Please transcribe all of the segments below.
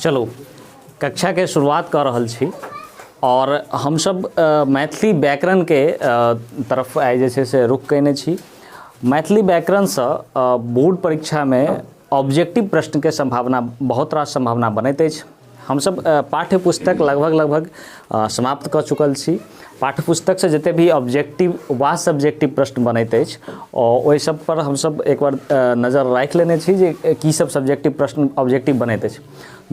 चलू, कक्षाके शुरुआत कऽ रहल छी आओर हमसब मैथिली व्याकरणके तरफ आइ जे छै से रुख कयने छी। मैथिली व्याकरणसँ बोर्ड परीक्षामे ऑब्जेक्टिव प्रश्नके सम्भावना बहुत रास सम्भावना बनैत अछि। हमसब पाठ्य पुस्तक लगभग लगभग समाप्त कऽ चुकल छी। पाठ्य पुस्तकसँ जते भी ऑब्जेक्टिव वा सब्जेक्टिव प्रश्न बनैत अछि ओहि सब पर हमसब एक बार नजर राखि लेने छी जे की सब सब्जेक्टिव प्रश्न ऑब्जेक्टिव बनैत अछि।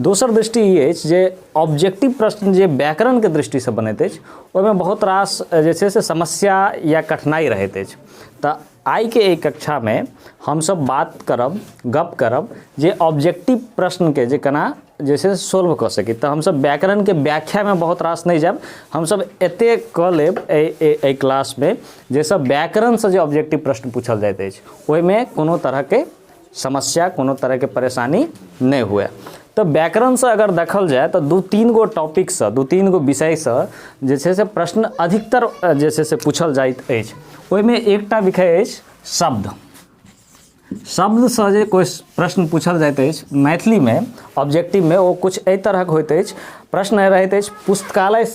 दोसर दृष्टि ई अछि जे ऑब्जेक्टिव प्रश्न जे व्याकरणके दृष्टिसँ बनैत अछि ओहिमे बहुत रास जे छै से समस्या या कठिनाइ रहैत अछि। तऽ आइके एहि कक्षामे हमसब बात करब, गप करब जे ऑब्जेक्टिव प्रश्नके जे केना जे छै से सोल्व कऽ सकी। तऽ हमसब व्याकरणके व्याख्यामे बहुत रास नहि जायब, हमसब एतेक कऽ लेब एहि एहि क्लासमे जाहिसँ व्याकरणसँ जे ऑब्जेक्टिव प्रश्न पूछल जाइत अछि ओहिमे कोनो तरहके समस्या, कोनो तरहके परेशानी नहि हुए। तऽ व्याकरणसँ अगर देखल जाय तऽ 2-3 गो टॉपिकसँ, 2-3 गो विषयसँ जे छै से प्रश्न अधिकतर जे छै से पूछल जाइत अछि। ओहिमे एकटा विषय अछि शब्द। शब्दसँ जे कोइ प्रश्न पूछल जाइत अछि मैथिलीमे ऑब्जेक्टिवमे, ओ किछु एहि तरहक होइत अछि। प्रश्न रहैत अछि पुस्तकालय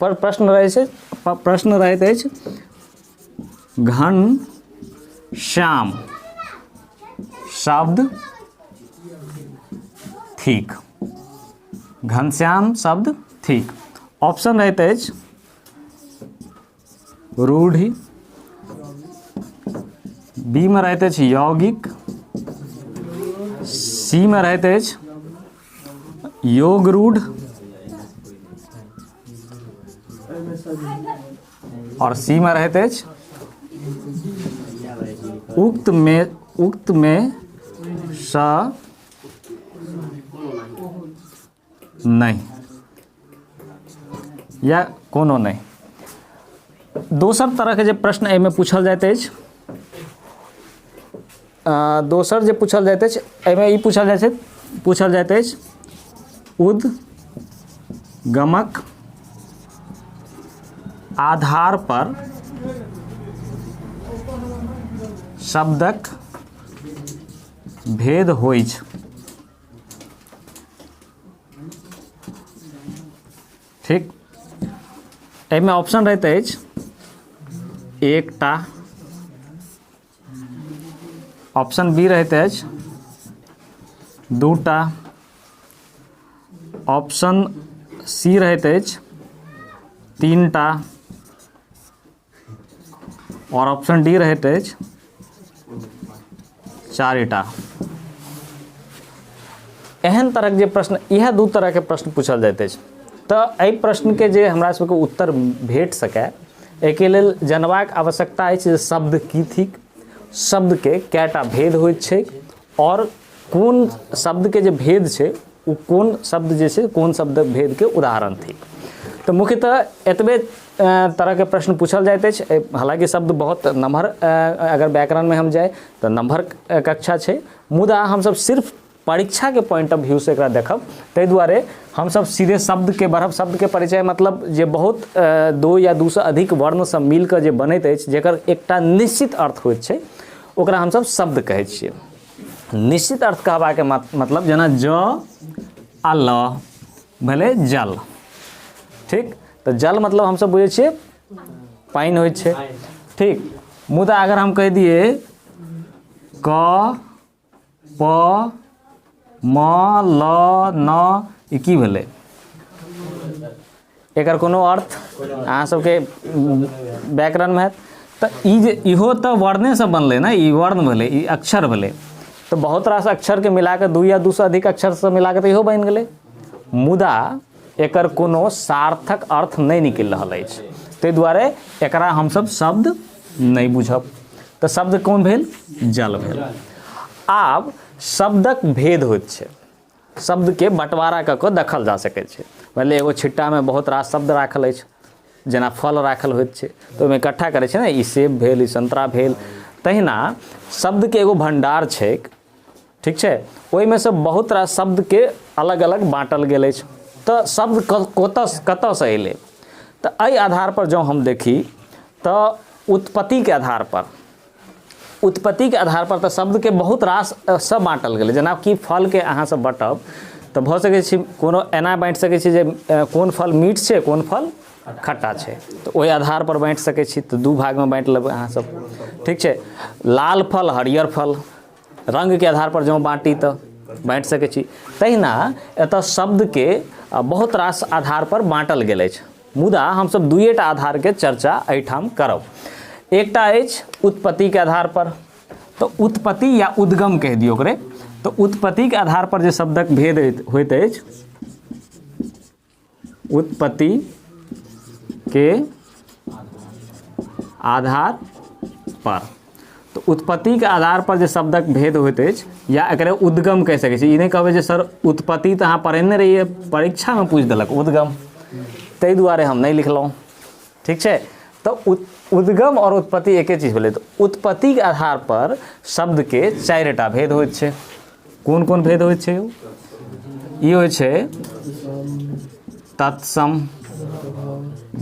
पर प्रश्न रहै छै, प्रश्न रहैत अछि घन श्याम शब्द थिक, घनश्याम शब्द थिक। ऑप्शन रहैत अछि रूढ़ि, बी मे रहैत अछि यौगिक, सी मे रहैत अछि योग रूढ़ और सी मे रहैत अछि उक्त मे, उक्त मे स नहि या कोनो नहि। दोसर तरहके जे प्रश्न एहिमे पूछल जाइत अछि, दोसर जे पूछल जाइत अछि एहिमे ई पूछल जाइ छै, पूछल जाइत अछि उद गमक आधार पर शब्दक भेद होइछ। ठीक, एहिमे ऑप्शन रहैत अछि एकटा, ऑप्शन बी रहैत अछि दूटा, ऑप्शन सी रहैत अछि तीनटा और ऑप्शन डी रहैत अछि चारिटा। एहन तरहक जे प्रश्न, इएह दू तरहके प्रश्न पूछल जाइत अछि। तऽ एहि प्रश्नके जे हमरा सबके उत्तर भेट सकय एहिके लेल जनबाक आवश्यकता अछि जे शब्द की थिक, शब्दके कएटा भेद होइत छै और कोन शब्दके जे भेद छै ओ कोन शब्द जे छै कोन शब्द भेदके उदाहरण थिक। तऽ मुख्यतः एतबे तरहके प्रश्न पूछल जाइत अछि। हालाँकि शब्द बहुत नमहर, अगर व्याकरणमे हम जाइ तऽ नमहर कक्षा छै, मुदा हमसब सिर्फ परीक्षाके पॉइंट ऑफ व्यू से एकरा देखब, ताहि दुआरे हमसब सीधे शब्दके बढ़ब। शब्दके परिचय मतलब जे बहुत दो या दू से अधिक वर्णसँ मिलके जे बनैत अछि, जकर एकटा निश्चित अर्थ होइत छै, ओकरा हमसब शब्द कहै छियै। निश्चित अर्थ कहबाके मतलब जेना ज आ ल भेलै जल, ठीक, तऽ जल मतलब हमसब बुझै छियै पानि होइ छै, ठीक। मुदा अगर हम कहि दियै क प म ल न, ई की भेलै? एकर कोनो अर्थ अहाँ सबके व्याकरणमे हैत। तऽ ई जे इहो तऽ वर्णेसँ बनलै ने, ई वर्ण भेलै, ई अक्षर भेलै। तऽ बहुत रास अक्षरके मिलाकऽ दू या दूसँ अधिक अक्षरसँ मिलाकऽ तऽ इहो बनि गेलै, मुदा एकर कोनो सार्थक अर्थ नहि निकलि रहल अछि, ताहि दुआरे एकरा हमसब शब्द नहि बुझब। तऽ शब्द कोन भेल? जल भेल। आब शब्दक भेद होइत छै, शब्दके बँटवारा कऽ कऽ देखल जा सकै छै। मानि लिअ एगो छिट्टामे बहुत रास शब्द राखल अछि, जेना फल राखल होइत छै तऽ ओहिमे इकट्ठा करै छै ने, ई सेब भेल, ई संतरा भेल। तहिना शब्दके एगो भण्डार छैक, ठीक छै, ओहिमे से बहुत रास शब्दके अलग अलग बाँटल गेल अछि। तऽ शब्द कतऽ कतऽसँ अयलै? तऽ एहि आधार पर जँ हम देखी तऽ उत्पत्तिके आधार पर, उत्पत्तिके आधार पर तऽ शब्दके बहुत रास सब बाँटल गेलै। जेनाकि फलके अहाँ सब बँटब तऽ भऽ सकै छै कोनो एना बाँटि सकै छी जे कोन फल मीठ छै, कोन फल खट्टा छै, तऽ ओहि आधार पर बाँटि सकै छी। तऽ दू भागमे बाँटि लेबै अहाँ सब, ठीक छै। लाल फल, हरियर फल, रङ्गके आधार पर जँ बाँटी तऽ बाँटि सकै छी। तहिना एतऽ शब्दके बहुत रास आधार पर बाँटल गेल अछि, मुदा हमसब दुइएटा आधारके चर्चा एहिठाम करब। एकटा अछि उत्पत्तिके आधार पर, तऽ उत्पत्ति या उद्गम कहि दियौ ओकरे। तऽ उत्पत्तिके आधार पर जे शब्दक भेद होइत अछि, उत्पत्ति के आधार पर, तऽ उत्पत्तिके आधार पर जे शब्दक भेद होइत अछि या एकरे उद्गम कहि सकै छी। ई नहि कहबै जे सर उत्पत्ति तऽ अहाँ पढ़ेने रहियै, परीक्षामे पूछि देलक उद्गम, ताहि दुआरे हम नहि लिखलहुँ, ठीक छै। तऽ उद्गम आओर उत्पत्ति एके चीज भेलै। तऽ उत्पत्तिके आधार पर शब्दके चारिटा भेद होइत छै। कोन कोन भेद होइत छै? ई होइ छै तत्सम,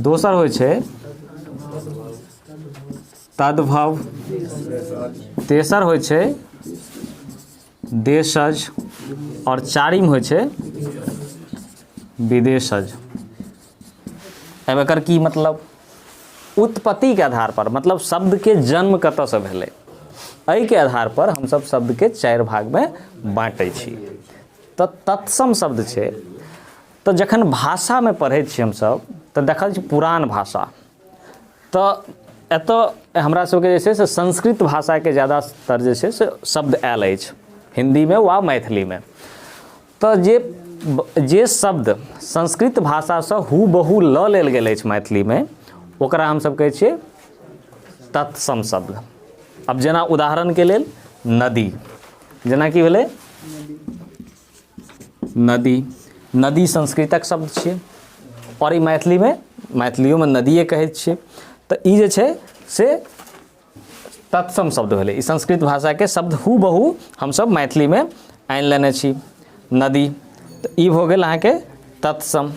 दोसर होइ छै तद्भव, तेसर होइ छै देशज, आओर चारिम होइ छै विदेशज। अब एकर की मतलब? उत्पत्तिके आधार पर, मतलब शब्दके जन्म कतऽसँ भेलै, एहिके आधार पर हमसब शब्दके चारि भागमे बाँटै छी। तऽ तत्सम शब्द छै, तऽ जखन भाषामे पढ़ै छी हमसब तऽ देखल छी पुरान भाषा, तऽ एतऽ हमरा सबके जे छै से संस्कृत भाषाके ज्यादातर जे छै से शब्द आयल अछि हिन्दीमे वा मैथिलीमे। तऽ जे जे शब्द संस्कृत भाषासँ हूबहू लऽ लेल गेल अछि मैथिलीमे, ओकरा हमसब कहै छियै तत्सम शब्द। आब जेना उदाहरणके लेल नदी, जेना की भेलै नदी, नदी संस्कृतक शब्द छियै आओर ई मैथिलीमे, मैथिलियोमे नदिए कहै छियै। तऽ ई जे छै से तत्सम शब्द भेलै। ई संस्कृत भाषाके शब्द हूबहू हमसब मैथिलीमे आनि लेने छी नदी। तऽ ई भऽ गेल अहाँके तत्सम।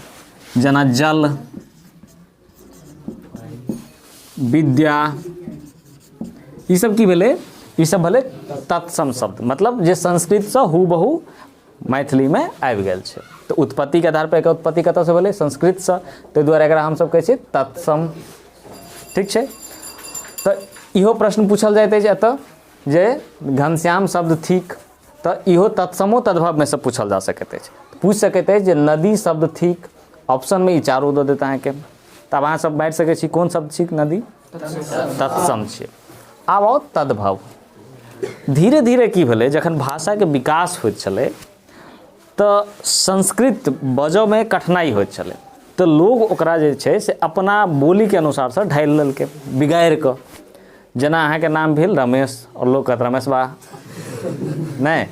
जेना जल, विद्या, ई सब की भेलै? ई सब भेलै तत्सम शब्द, मतलब जे संस्कृतसँ हूबहू मैथिलीमे आबि गेल छै। तऽ उत्पत्तिके आधार पर एकर उत्पत्ति कतऽसँ भेलै? संस्कृतसँ, ताहि दुआरे एकरा हमसब कहै छियै तत्सम, ठीक छै। तऽ इहो प्रश्न पूछल जाइत अछि एतऽ जे घनश्याम शब्द थिक, तऽ इहो तत्समो तद्भवमे से पूछल जा सकैत अछि। पूछि सकैत अछि जे नदी शब्द थिक, ऑप्शनमे ई चारू दऽ देत अहाँके, तब अहाँ सब बाँटि सकै छी कोन शब्द थिक नदी, तत्सम छियै। आब आउ तद्भव। धीरे धीरे की भेलै, जखन भाषाके विकास होइत छलै तऽ संस्कृत बजऽमे कठिनाइ होइत छलै, तऽ लोग ओकरा जे छै से अपना बोलीके अनुसारसँ ढालि लेलकै बिगाड़ि कऽ। जेना अहाँके नाम भेल रमेश आओर लोक कहत रमेश बा, नहि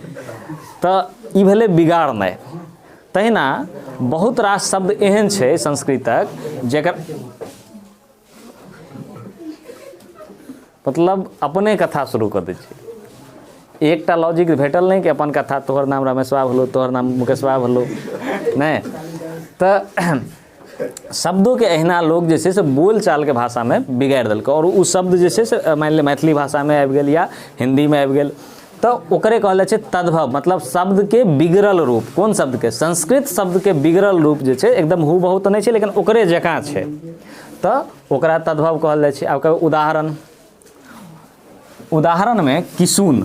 तऽ ई भेलै बिगाड़नाइ। तहिना बहुत रास शब्द एहन छै संस्कृतक जकर मतलब अपने कथा शुरू कऽ दै छै। एकटा लॉजिक भेटल नहि कि अपन कथा, तोहर नाम रमेशवा भेलौ, तोहर नाम मुकेशवा भेलौ, नहि तऽ शब्दोके अहिना लोक जे छै से बोलचालके भाषामे बिगाड़ि देलकै आओर ओ शब्द जे छै से मानि लिअ मैथिली भाषामे आबि गेल या हिन्दीमे आबि गेल, तऽ ओकरे कहल जाइ छै तद्भव, मतलब शब्दके बिगड़ल रूप। कोन शब्दके? संस्कृत शब्दके बिगड़ल रूप जे छै, एकदम हूबहू तऽ नहि छै लेकिन ओकरे जकाँ छै, तऽ ओकरा तद्भव कहल जाइ छै। आब कहबै उदाहरण, उदाहरणमे किशुन,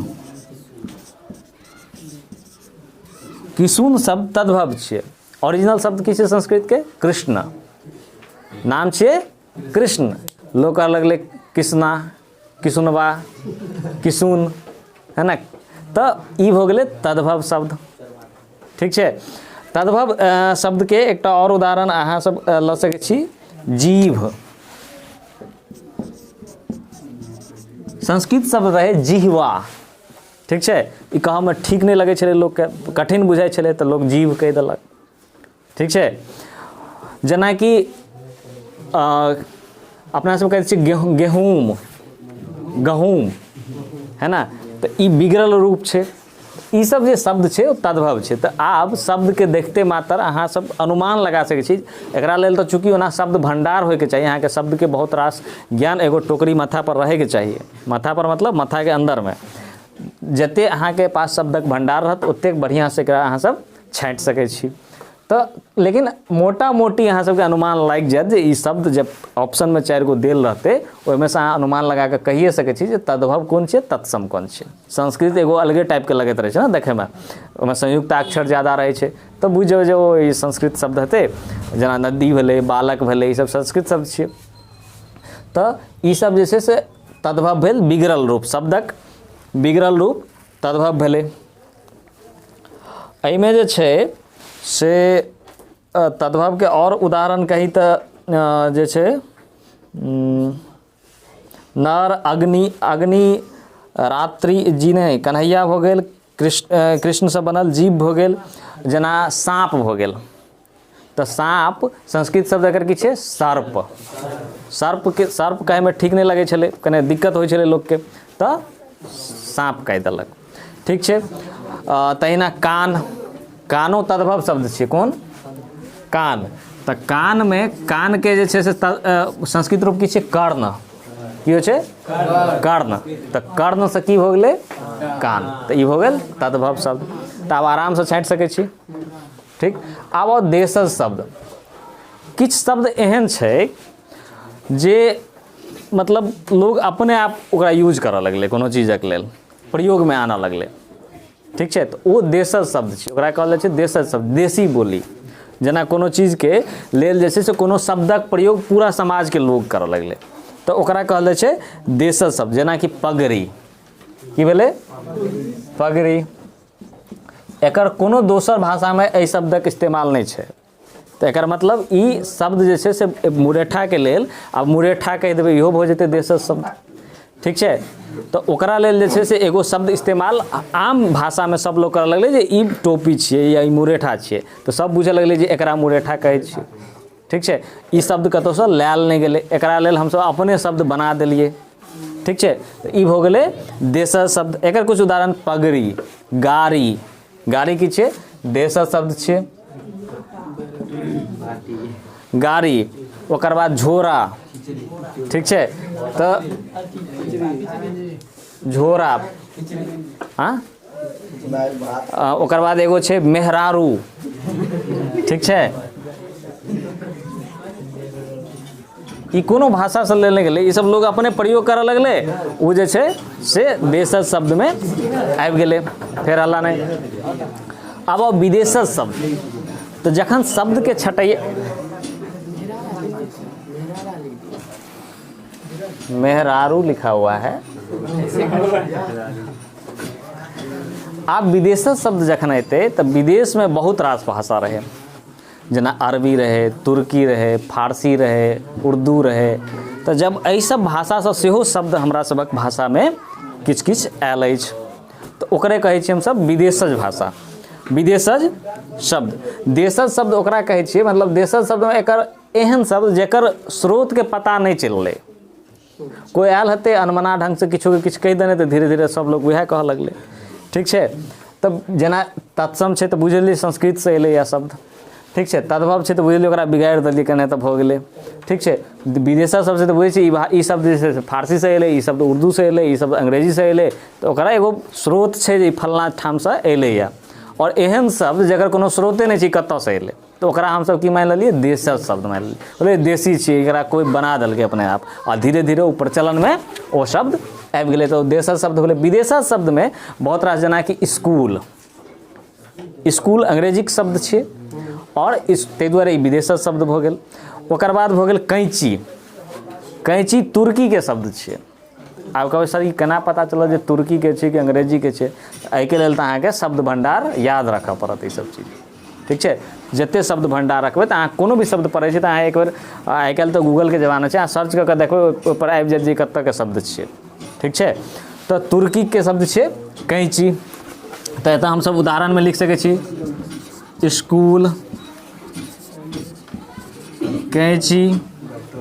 किशुन शब्द तद्भव छियै। ओरिजिनल शब्द की छै संस्कृतके? कृष्ण, नाम छियै कृष्ण, लोक कहऽ लगलै कृष्णा, किशुनबा, किशुन, है ने। तऽ ई भऽ गेलै तद्भव शब्द, ठीक छै। तद्भव शब्दके एकटा आओर उदाहरण अहाँ सब लऽ सकै छी, जीभ। संस्कृत शब्द रहै जिह्वा, ठीक छै। ई कहऽमे ठीक नहि लगै छलै लोकके, कठिन बुझाइ छलै, तऽ लोक जीभ कहि देलक, ठीक छै। जेनाकि अपना सब कहै छियै गेहूँ, गेहूँम, गहूँम, है ने, तऽ ई बिगड़ल रूप छै। ई सब जे शब्द छै ओ तद्भव छै। तऽ आब शब्दके देखते मात्र अहाँ सब अनुमान लगा सकै छी। एकरा लेल तऽ चूँकि ओना शब्द भण्डार होइके चाही, अहाँके शब्दके बहुत रास ज्ञान एगो टोकरी माथापर रहैके चाही, माथापर मतलब माथाके अन्दरमे जते अहाँके पास शब्दक भण्डार रहत ओतेक बढ़िआँसँ एकरा अहाँ सब छाँटि सकै छी। तऽ लेकिन मोटा मोटी अहाँ सबके अनुमान लागि जायत जे ई शब्द जब ऑप्शनमे 4 गो देल रहतै ओहिमे से अहाँ अनुमान लगा कऽ कहिए सकै छी जे तद्भव कोन छियै, तत्सम कोन छियै। संस्कृत एगो अलगे टाइपके लगैत रहै छै ने देखैमे, ओहिमे संयुक्ताक्षर ज्यादा रहै छै तऽ बुझि जेबै जे ओ ई संस्कृत शब्द हेतै। जेना नदी भेलै, बालक भेलै, ई सब संस्कृत शब्द छियै। तऽ ई सब जे छै से तद्भव भेल, बिगड़ल रूप, शब्दक बिगड़ल रूप तद्भव भेलै। एहिमे जे छै से तद्भवके आओर उदाहरण कही तऽ जे छै नर, अग्नि, अग्नि, रात्रि जी नहि, कन्हैया भऽ गेल, कृष्ण, कृष्णसँ बनल जीव भऽ गेल, जेना साँप भऽ गेल। तऽ साँप संस्कृत शब्द एकर की छै? सर्प। सर्पके सर्प कहैमे ठीक नहि लगै छलै, कने दिक्कत होइ छलै लोकके, तऽ साँप कहि देलक। ठीक छै। तहिना कान, कानो तद्भव शब्द छियै। कोन? कान। तऽ कानमे कानके जे छै से संस्कृत रूप की छै? कर्ण। की होइ छै? कर्ण। तऽ कर्णसँ की भऽ गेलै? कान। तऽ ई भऽ गेल तद्भव शब्द। तऽ आब आरामसँ छाँटि सकै छी। ठीक। आब आउ देशज शब्द। किछु शब्द एहन छै जे मतलब लोग अपने आप ओकरा यूज करऽ लगलै, कोनो चीजक लेल प्रयोगमे आनऽ लगलै। ठीक छै। तऽ ओ देशज शब्द छै, ओकरा कहल जाइ छै देशज शब्द, देशी बोली। जेना कोनो चीजके लेल जे छै से कोनो शब्दक प्रयोग पूरा समाजके लोग करऽ लगलै तऽ ओकरा कहल जाइ छै देशज शब्द। जेनाकि पगड़ी। की भेलै? पगड़ी। एकर कोनो दोसर भाषामे एहि शब्दक इस्तेमाल नहि छै। तऽ एकर मतलब ई शब्द जे छै से मुरेठाके लेल, आब मुरेठा कहि देबै इहो भऽ जेतै देशज शब्द। ठीक छै। तऽ ओकरा लेल जे छै से एगो शब्द इस्तेमाल आम भाषामे सब लोग करऽ लगलै जे ई टोपी छियै या ई मुरेठा छियै, तऽ सब बुझऽ लगलै जे एकरा मुरेठा कहै छियै। ठीक छै। ई शब्द कतहुसँ लायल नहि गेलै, एकरा लेल हमसब अपने शब्द बना देलियै। ठीक छै। तऽ ई भऽ गेलै देशज शब्द। एकर किछु उदाहरण पगड़ी, गाड़ी। गाड़ी की छियै? देशज शब्द छियै गाड़ी। ओकर बाद झोरा। ठीक छै। तऽ झोरा, हाँ, ओकर बाद एगो छै मेहरारू। ठीक छै। ई कोनो भाषासँ लेने गेलै, ई सब लोग अपने प्रयोग करऽ लगलै, ओ जे छै से देशज शब्दमे आबि गेलै, फेर हल्ला नहि। आब आउ विदेशज शब्द। तऽ जखन शब्दके छटै, मेहरारू लिखा हुआ है। आब विदेशज शब्द जखन एतै तऽ विदेशमे बहुत रास भाषा रहै, जेना अरबी रहै, तुर्की रहै, फारसी रहै, उर्दू रहै। तऽ जब एहि सब भाषासँ सेहो शब्द हमरा सभक भाषामे किछु किछु आयल अछि तऽ ओकरे कहै छियै हमसब विदेशज भाषा, विदेशज शब्द। देशज शब्द ओकरा कहै छियै, मतलब देशज शब्दमे एकर एहन शब्द जकर स्रोतके पता नहि चललै, कोइ आयल हेतै अनमना ढङ्गसँ किछोके किछु कहि देने, तऽ धीरे धीरे सब लोग वएह कहऽ लगलै। ठीक छै। तब जेना तत्सम छै तऽ बुझलियै संस्कृतसँ एलैए शब्द। ठीक छै। तद्भव छै तऽ बुझलियै ओकरा बिगाड़ि देलियै कने तऽ भऽ गेलै। ठीक छै। विदेशज शब्द छै तऽ बुझै छियै ई शब्द जे छै से फारसीसँ एलै, ई शब्द उर्दूसँ एलै, ई शब्द अंग्रेजीसँ एलै, तऽ ओकरा एगो स्रोत छै जे ई फल्लाँ ठामसँ एलैए। आओर एहन शब्द जकर कोनो स्रोते नहि छै कतऽसँ एलै, तऽ ओकरा हमसब की मानि लेलियै? देशज शब्द मानि लेलियै। बोले देशी छियै, एकरा कोइ बना देलकै अपने आप, आ धीरे धीरे ओ प्रचलनमे ओ शब्द आबि गेलै, तऽ ओ देशज शब्द भेलै। विदेशज शब्दमे बहुत रास, जेनाकि स्कूल। स्कूल अंग्रेजीके शब्द छियै आओर ताहि दुआरे ई विदेशज शब्द भऽ गेल। ओकर बाद भऽ गेल कैंची। कैंची तुर्कीके शब्द छियै। आब कहबै सर ई केना पता चलल जे तुर्कीके छै कि अंग्रेजीके छै? एहिके लेल तऽ अहाँके शब्द भण्डार याद राखऽ पड़त ई सब चीज। ठीक छै। जते शब्द भण्डार रखबै तऽ अहाँ कोनो भी शब्द पढ़ै छी तऽ अहाँ एक बेर, आइ काल्हि तऽ गूगलके जमाना छै, अहाँ सर्च कऽ कऽ देखबै ओहिपर आबि जायत जे कतऽके शब्द छियै। ठीक छै। तऽ तुर्कीके शब्द छियै कैंची। तऽ एतऽ हमसब उदाहरणमे लिख सकै छी स्कूल, कैंची।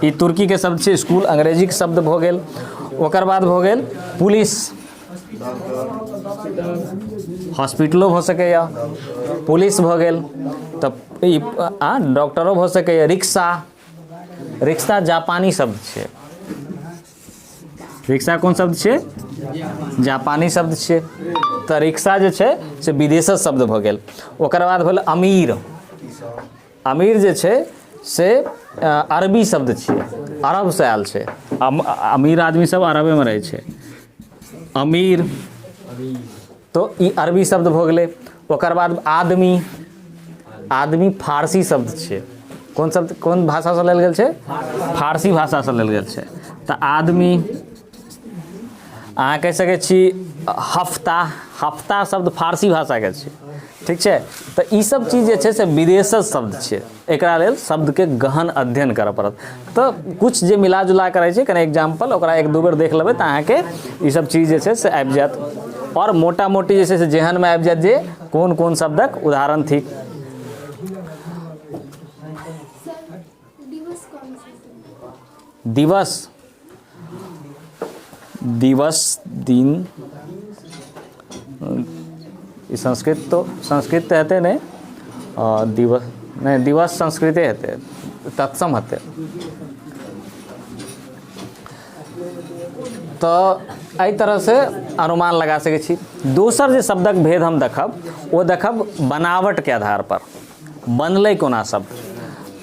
ई तुर्कीके शब्द छै, स्कूल अंग्रेजीके शब्द भऽ गेल। ओकर बाद भऽ गेल पुलिस, हॉस्पिटलो भऽ सकैए, पुलिस भऽ गेल, तऽ ई आ डॉक्टरो भऽ सकैए। रिक्शा, रिक्शा जापानी शब्द छै। रिक्शा कोन शब्द छै? जापानी शब्द छियै। तऽ रिक्शा जे छै से विदेशक शब्द भऽ गेल। ओकर बाद भेल अमीर। अमीर जे छै से अरबी शब्द छियै, अरबसँ आयल छै। अमीर आदमी सब अरबेमे रहै छै। अमीर तो ई अरबी शब्द भऽ गेलै। ओकर बाद आदमी। आदमी फारसी शब्द छियै। कोन शब्द, कोन भाषासँ लेल गेल छै? फारसी भाषासँ लेल गेल छै। तऽ आदमी अहाँ कहि सकै छी हफ्ता। हफ्ता शब्द फारसी भाषाके छै, ठीक छै। तऽ ई सब चीज जे छै से विदेशक शब्द छै। एकरा लेल शब्दके गहन अध्ययन करऽ पड़त। तऽ किछु जे मिला जुला कऽ रहै छै, कने एग्जाम्पल ओकरा एक दू बेर देख लेबै तऽ अहाँके ई सब चीज जे छै से आबि जायत आओर मोटा मोटी जे छै से जेहनमे आबि जायत जे कोन कोन शब्दक उदाहरण थिक। दिवस, दिवस दिन, ई संस्कृत तो संस्कृत तऽ हेतै नहि। दिवस नहि, दिवस संस्कृते हेतै, तत्सम हेतै। तऽ एहि तरहसँ अनुमान लगा सकै छी। दोसर जे शब्दक भेद हम देखब ओ देखब बनावटके आधारपर बनलै कोना शब्द।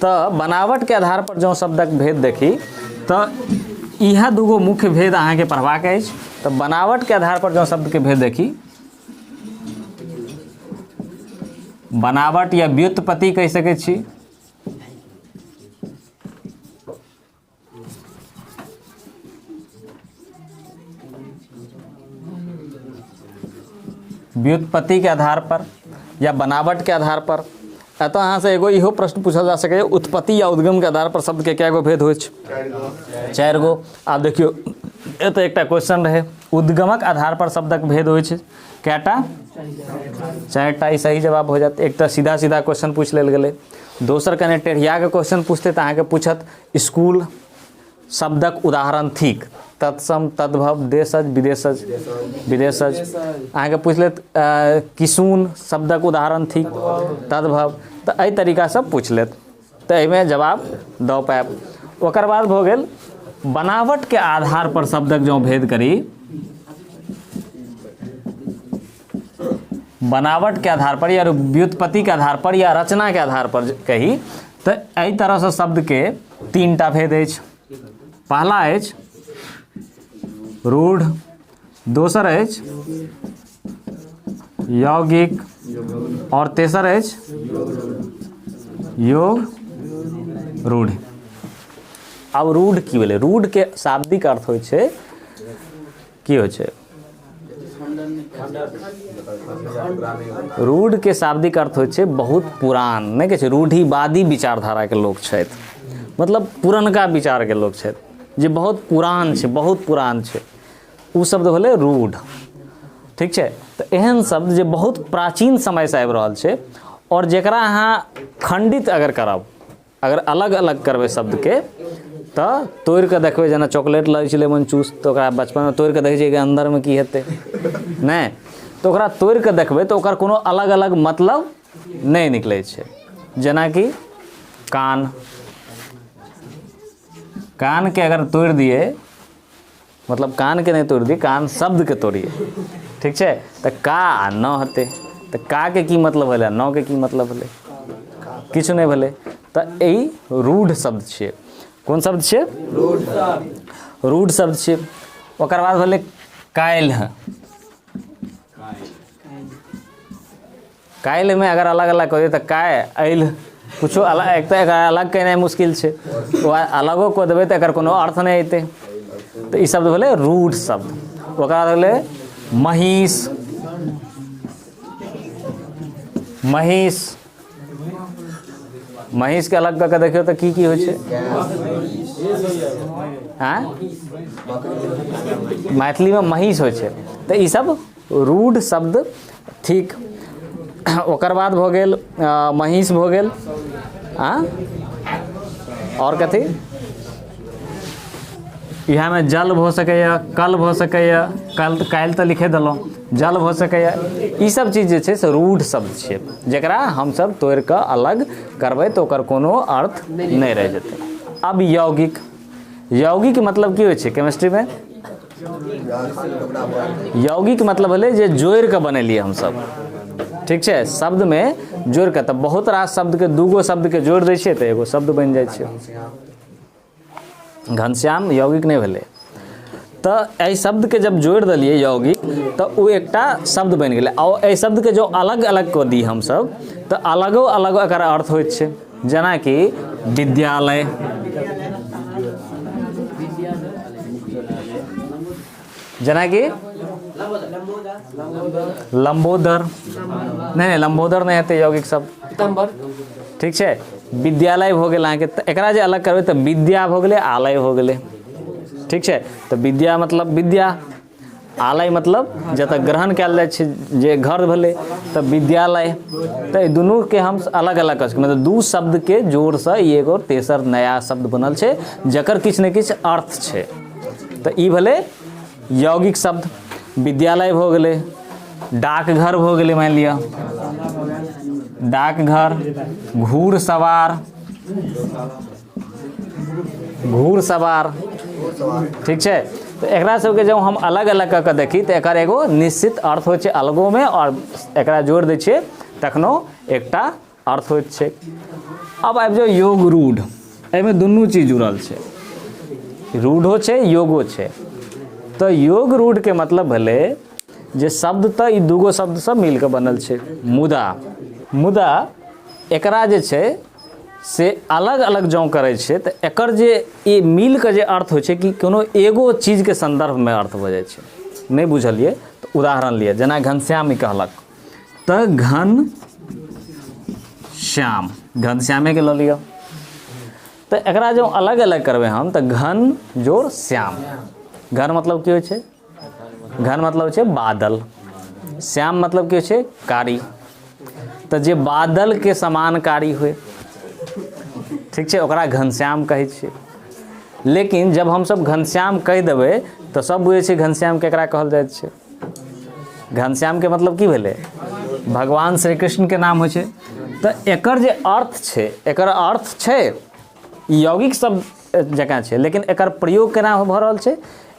तऽ बनावटके आधारपर जँ शब्दक भेद देखी तऽ इएह दूगो मुख्य भेद अहाँके पढ़बाक अछि। तऽ बनावटके आधारपर जँ शब्दके भेद देखी, बनावट या व्युत्पत्ति कहि सकै छी। व्युत्पत्ति के आधार पर या बनावट के आधार पर। एतऽ अहाँसँ एगो इहो प्रश्न पूछल जा सकैए, उत्पत्ति या उद्गम के आधार पर शब्द के कए गो भेद होइ छै? चारि गो। आब देखियौ, एतऽ एकटा क्वेश्चन रहै, उद्गमक आधार पर शब्दक भेद होइ छै कएटा? चारिटा। ई सही जवाब हो जायत। एक तऽ सीधा सीधा क्वेश्चन पूछि लेल गेलै। दोसर कने टेढ़ियाके क्वेश्चन पूछतै तऽ अहाँके पूछत स्कूल शब्दक उदाहरण थिक, तत्सम, तद्भव, देशज, विदेशज। विदेशज। अहाँके पूछि लेत किशुन शब्दक उदाहरण थिक, तद्भव। तऽ एहि तरीकासँ पूछि लेत तऽ एहिमे जवाब दऽ पायब। ओकर बाद भऽ गेल बनावटके आधार पर शब्दक जँ भेद करी, बनावट के आधार पर या व्युत्पत्ति के आधार पर या रचना के आधार पर कही तऽ एहि तरहसँ शब्दके तीन टा भेद अछि। पहला अछि रूढ़, दोसर अछि यौगिक आओर तेसर अछि योग रूढ़। आब रूढ़ की भेलै? रूढ़के शाब्दिक अर्थ होइ छै, की होइ छै रूढ़के शाब्दिक अर्थ होइ छै बहुत पुरान। नहि कहै छै रूढ़िवादी विचारधाराके लोक छथि, मतलब पुरनका विचारके लोक छथि जे बहुत पुरान छै, बहुत पुरान छै, ओ शब्द भेलै रूढ़। ठीक छै। तऽ एहन शब्द जे बहुत प्राचीन समयसँ आबि रहल छै आओर जकरा अहाँ खण्डित अगर करब, अगर अलग अलग करबै शब्दके तऽ तोड़ि कऽ देखबै, जेना चॉकलेट लगै छै लेमन चूस, तऽ ओकरा बचपनमे तोड़ि कऽ देखै छियै कि अन्दरमे की हेतै, नहि तऽ ओकरा तोड़ि कऽ देखबै तऽ ओकर कोनो अलग अलग मतलब नहि निकलै छै। जेनाकि कान, कानके अगर तोड़ि दियै, मतलब कानके नहि तोड़ि दियै, कान शब्दके तोड़ियै, ठीक छै, तऽ का आ न हेतै। तऽ काके की मतलब भेलै आ नके की मतलब भेलै? किछु नहि भेलै। तऽ ई रूढ़ शब्द छियै। कोन शब्द छियै? रूढ़ शब्द छियै। ओकर बाद भेलै काल्हि। काल्हिमे अगर अलग अलग कऽ दियै तऽ काय अइल किछो अलग, एक तऽ एकरा अलग केनाइ मुश्किल छै, ओ अलगो कऽ देबै तऽ एकर कोनो अर्थ नहि अयतै। तऽ ई शब्द भेलै रूढ़ शब्द। ओकरा बाद भेलै महीष। महीष, महीषके अलग कऽ कऽ देखियौ तऽ की की होइ छै? आँय, मैथिलीमे महीष होइ छै। तऽ ई सब रूढ़ शब्द थिक। ओकर बाद भऽ गेल महीष भऽ गेल। आँ, आओर कथी इएहमे? जल भऽ सकैए, कल भऽ सकैए, कल काल्हि तऽ लिखे देलहुँ, जल भऽ सकैए। ई सब चीज जे छै से रूढ़ शब्द छियै, जकरा हमसब तोड़ि कऽ अलग करबै तऽ ओकर कोनो अर्थ नहि रहि जेतै। आब यौगिक। यौगिक मतलब की होइ छै केमिस्ट्रीमे? यौगिक मतलब भेलै जे जोड़ि कऽ बनेलियै हमसभ। ठीक छै, शब्दमे जोड़ि कऽ, तऽ बहुत रास शब्दके, दूगो शब्दके जोड़ि दै छियै तऽ एगो शब्द बनि जाइ छै। घनश्याम यौगिक नहि भेलै। तऽ एहि शब्दके जब जोड़ि देलियै यौगिक, तऽ ओ एकटा शब्द बनि गेलै। आ एहि शब्दके जो अलग अलग कऽ दी हमसभ, तऽ अलगो अलग एकर अर्थ होइत छै। जेनाकि विद्यालय, जेनाकि लम्बोदर, नहि नहि, लम्बोदर नहि हेतै यौगिक शब्द। ठीक छै, विद्यालय भऽ गेल अहाँके। तऽ एकरा जे अलग करबै तऽ विद्या भऽ गेलै, आलय भऽ गेलै। ठीक छै, तऽ विद्या मतलब विद्या, आलय मतलब जतऽ ग्रहण कयल जाइ छै, जे घर भेलै, तऽ विद्यालय। तऽ एहि दुनूके हम अलग अलग कऽ सकै, मतलब दू शब्दके जोड़सँ ई एगो तेसर नया शब्द बनल छै, जकर किछु ने किछु अर्थ छै। तऽ ई भेलै यौगिक शब्द। विद्यालय भऽ गेलै, डाकघर भऽ गेलै, मानि लिअ डाकघर, घुड़सवार, घुड़सवार। ठीक छै, तऽ एकरा सबके जब हम अलग अलग कऽ कऽ देखी तऽ एकर एगो निश्चित अर्थ होइ छै अलगोमे, आओर एकरा जोड़ि दै छियै तखनो एकटा अर्थ होइत छै। आब आबि जाउ योग रूढ़। एहिमे दुनू चीज जुड़ल छै, रूढ़ो छै, योगो छै। तऽ योग रूढ़के मतलब भेलै जे शब्द तऽ ई दूगो शब्दसँ मिल कऽ बनल छै, मुदा मुदा एकरा जे छै से अलग अलग जँ करै छियै तऽ एकर जे ई मिल कऽ जे अर्थ होइ छै कि कोनो एगो चीजके सन्दर्भमे अर्थ भऽ जाइ छै। नहि बुझलियै तऽ उदाहरण लिअ, जेना घनश्याम ई कहलक तऽ घन श्याम, घनश्यामेके लऽ लिअ। तऽ एकरा जँ अलग अलग करबै हम तऽ घन जोड़ श्याम। घन मतलब की होइ छै? घन मतलब छै बादल। श्याम मतलब की होइ छै? कारी। तऽ जे बादलके समान कारी होइ, ठीक छै, ओकरा घनश्याम कहै छियै। लेकिन जब हमसब घनश्याम कहि देबै तऽ सब बुझै छै घनश्याम केकरा कहल जाइत छै। घनश्यामके मतलब की भेलै? भगवान श्री कृष्णके नाम होइ छै। तऽ एकर जे अर्थ छै, एकर अर्थ छै यौगिक शब्द जकाँ छै, लेकिन एकर प्रयोग केना भऽ रहल छै?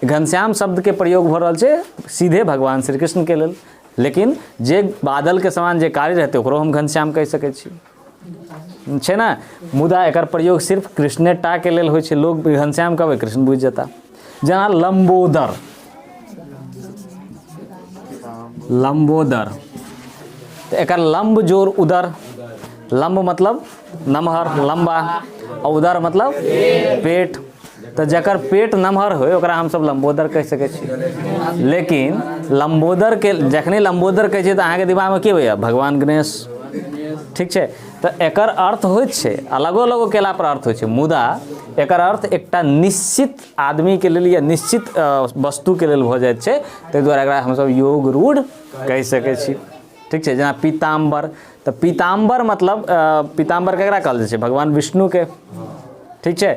घनश्याम शब्दके प्रयोग भऽ रहल छै सीधे भगवान श्री कृष्णके लेल, लेकिन जे बादलके समान जे कार्य रहतै ओकरो हम घनश्याम कहि सकै छी, छै ने? मुदा एकर प्रयोग सिर्फ कृष्णे टाके लेल होइ छै। लोक घनश्याम कहबै, कृष्ण बुझि जेता। जेना लम्बोदर, लम्बोदर, तऽ एकर लम्ब जोड़ उदर, लम्ब मतलब नमहर लम्बा, आ उदर मतलब पेट, तऽ जकर पेट नमहर होइ ओकरा हमसब लम्बोदर कहि सकै छी। लेकिन लम्बोदरके जखने लम्बोदर कहै छियै तऽ अहाँके दिमागमे की होइए? भगवान गणेश। ठीक छै, तऽ एकर अर्थ होइत छै अलगो अलगो केला पर अर्थ होइ छै, मुदा एकर अर्थ एकटा निश्चित आदमीके लेल या निश्चित वस्तुके लेल भऽ जाइत छै, ताहि दुआरे एकरा हमसब योग रूढ़ कहि सकै छी। ठीक छै, जेना पीताम्बर, तऽ पीताम्बर मतलब पीताम्बर केकरा कहल जाइ छै? भगवान विष्णुके। ठीक छै,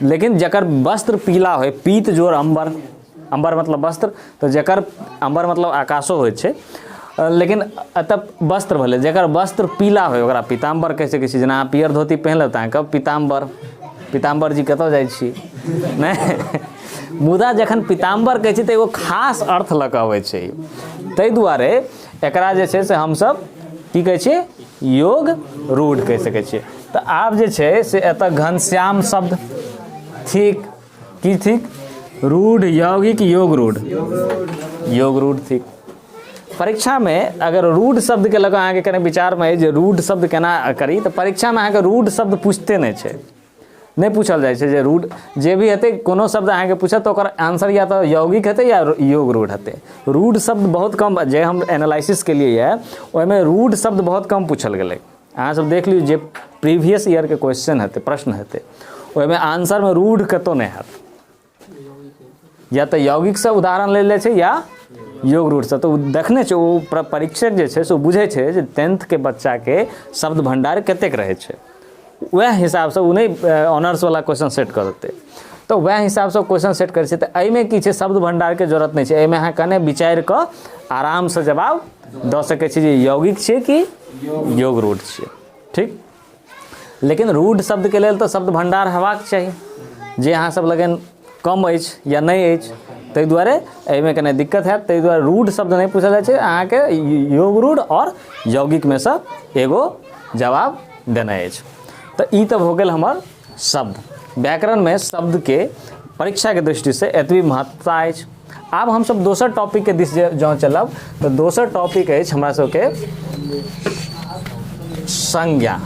लेकिन जकर वस्त्र पीला होइ, पीत जोड़ अम्बर, अम्बर मतलब वस्त्र, तऽ जकर अम्बर मतलब आकाशो होइ छै, लेकिन एतऽ वस्त्र भेलै, जकर वस्त्र पीला होइ ओकरा पीताम्बर कहि सकै छी। जेना अहाँ पियर धोती पहिन लेब तऽ अहाँके पीताम्बर, पीताम्बर जी कतऽ जाइ छी? नहि। मुदा जखन पीताम्बर कहै छी तऽ एगो खास अर्थ लऽ कऽ अबै छै, ताहि दुआरे एकरा जे छै से हमसब की कहै छियै? योग रूढ़ कहि सकै छियै। तऽ आब जे छै से एतऽ घनश्याम शब्द थिक, की थिक? रूढ़ यौगिक योग रूढ़, योग रूढ़ थिक। परीक्षामे अगर रूढ़ शब्दके लऽ कऽ अहाँके कने विचारमे अइ जे रूढ़ शब्द केना करी, तऽ परीक्षामे अहाँके रूढ़ शब्द पुछिते नहि छै, नहि पूछल जाइ छै जे रूढ़ जे भी हेतै, कोनो शब्द अहाँके पूछत तऽ ओकर आंसर या तऽ यौगिक हेतै या योग रूढ़ हेतै। रूढ़ शब्द बहुत कम, जे हम एनालिसिस केलियै यऽ ओहिमे रूढ़ शब्द बहुत कम पूछल गेलै। अहाँ सब देख लियौ जे प्रीवियस ईयरके क्वेश्चन हेतै, प्रश्न हेतै, ओहिमे आंसरमे रूढ़ कतहु नहि हैत। या तऽ यौगिकसँ उदाहरण लेल जाइ छै या योग रूढ़सँ। तऽ ओ देखने छै, ओ परीक्षक जे छै से ओ बुझै छै जे टेंथके बच्चाके शब्द भण्डार कतेक रहै छै, वएह हिसाबसँ ओ नहि ऑनर्सवला क्वेश्चन सेट कऽ देतै, तऽ वएह हिसाबसँ क्वेश्चन सेट करै छै। तऽ एहिमे की छै, शब्द भण्डारके जरूरत नहि छै, एहिमे अहाँ कने विचारि कऽ आरामसँ जवाब दऽ सकै छी जे यौगिक छियै कि योग रूढ़ छियै। ठीक, लेकिन रूढ़ शब्दके लेल तऽ शब्द भण्डार हेबाक चाही, जे अहाँ सब लगन कम अछि या नहि अछि, ताहि दुआरे एहिमे कने दिक्कत हैत। ताहि दुआरे रूढ़ शब्द नहि पूछल जाइ छै अहाँके, योगरूढ़ आओर यौगिकमे सँ एगो जवाब देनाइ अछि। तऽ ई तऽ भऽ गेल हमर शब्द। व्याकरणमे शब्दके परीक्षाके दृष्टिसँ एतबी महत्ता अछि। आब हमसब दोसर टॉपिकके दिस जे जँ चलब तऽ दोसर टॉपिक अछि हमरा सबके संज्ञा।